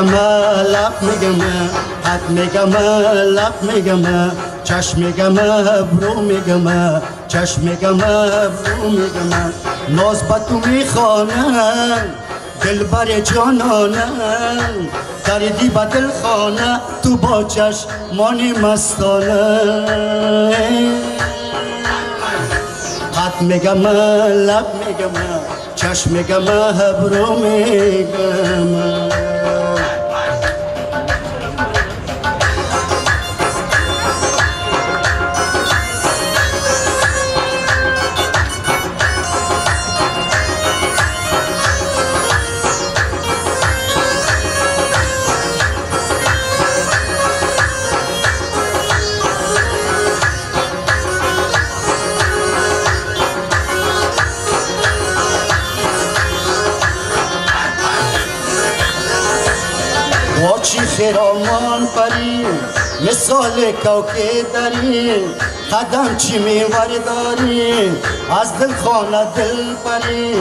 мегам лаб мегам қад мегам лаб мегам чашм мегам абрӯ мегам чашм мегам абрӯ мегам ноз ба ту мехонам дилбари ҷононам дарди ба дилхона ту бо чашмони мастона қад мегам лаб мегам чашм мегам абрӯ мегам. چی خرامان پری مثال کوکه داری قدم چی میوری داری از دل خانه دل پری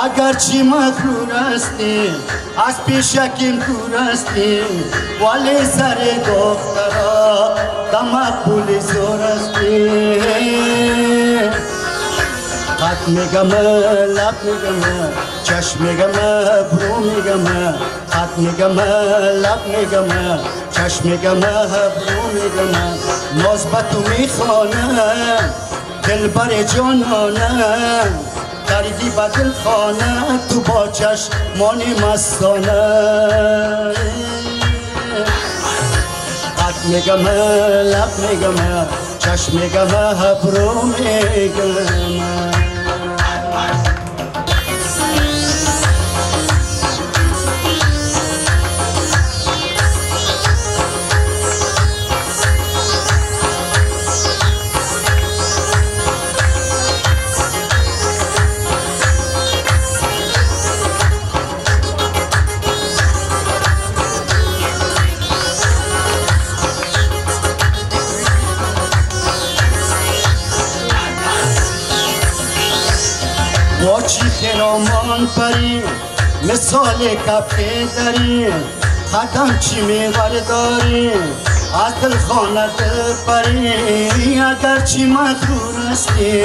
اگر چی مغرور هستی از پیشکیم دور هستی ولی سر دخترا دمقبول زور هستی. قد میگم لب میگم چشم میگم ابرو میگم قد میگم لب میگم چشم میگم ابرو میگم ناز به تو میخوانم دلبر جانانم دردی به دل خانه تو با چشمان مستانه قد میگم لب میگم چشم میگم ابرو میگم. با چی خرامان پری مثال کفه داری قدم چی میورداری از دل خانه دل پری اگر چی مغرور هستی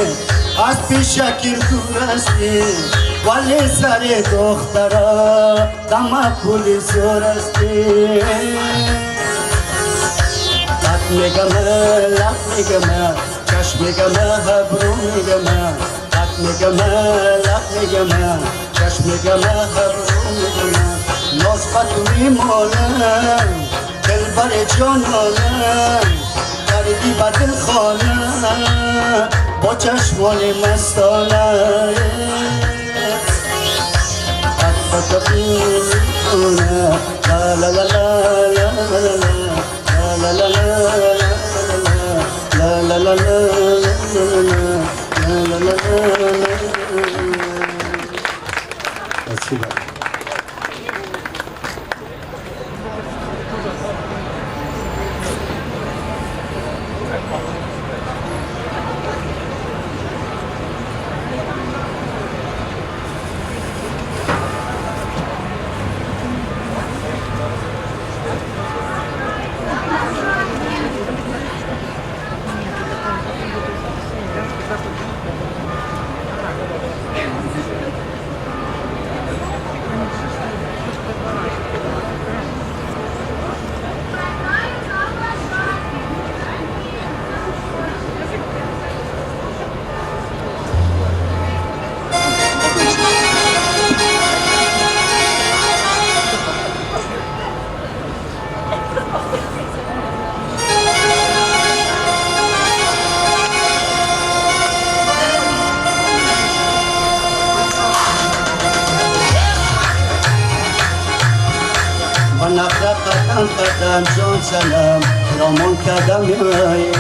از پیشکیر دور هستی ولی سر دخترا دمقبول زور هستی. قد میگم لب میگم چشم میگم ابرو میگم قد میگم لب میگم چشم میگم ابرو میگم ناز به تو میمانم دلبر جانانم دردی به دل خانه با چشمان مستانه قد به تو میمانم لا لا لا لا لا لا لا لا لا لا لا لا لا لا لا. Спасибо. قدم قدم جان سلام خرامان کردم میای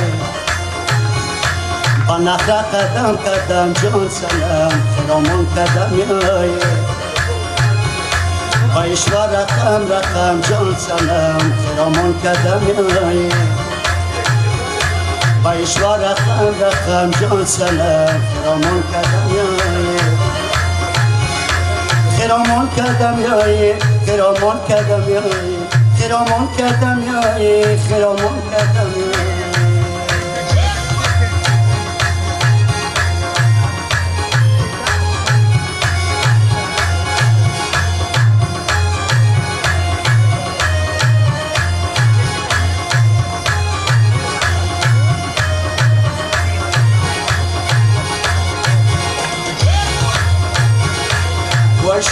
با نخره قدم قدم جان سلام خرامان کردم میای با اشوار رقم رقم جان سلام خرامان کردم میای با اشوار رقم رقم جان سلام خرامان کردم میای خرامان کردم میای خرامان کردم یای خرامان کردم یای خرامان کردم یای.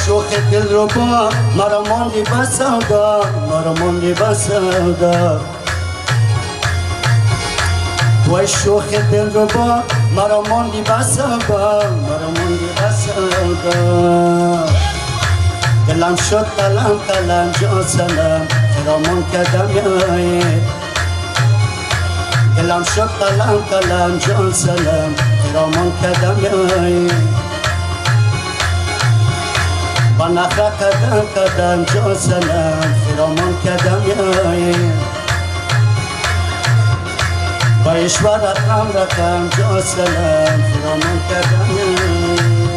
شوخ دل رو با مرا ماندی بسودا مرا ماندی بسودا تو شوخ دل رو با مرا ماندی بسودا مرا ماندی بسودا دلم شد قلم قلم جان سلام خرامان کردم یای دلم شد قلم قلم جان سلام خرامان کردم یای با نخره قدم قدم جان سلام خرامان کردم یای با اشوه رقم رقم جان سلام خرامان کردم یای.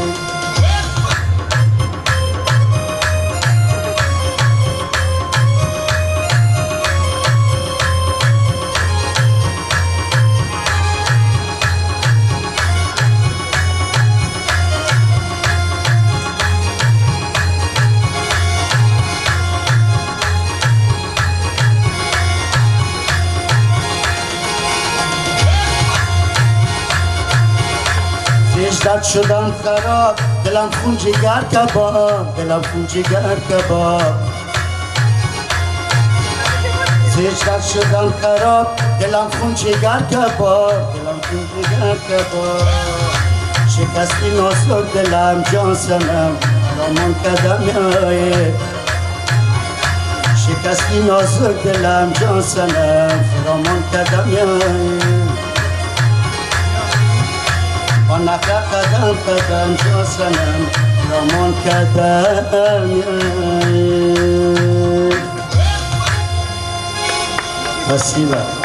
درد شدم خراب دلم خون جگر کباب دلم خون جگر کباب زیج شدم خراب دلم خون جگر کباب دلم خون جگر کباب شکستی نازک دلم جان سنم خرامان کردم یای شکستی نازک دلم جان سنم خرامان کردم یای با نخره قدم قدم جان سنم خرامان کردم یای. Спасибо.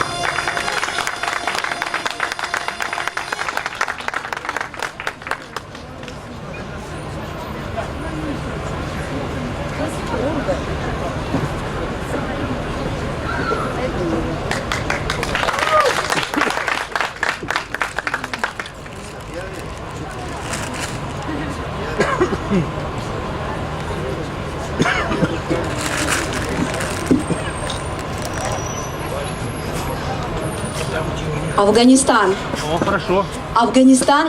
Афганистан. О, хорошо. Афганистан.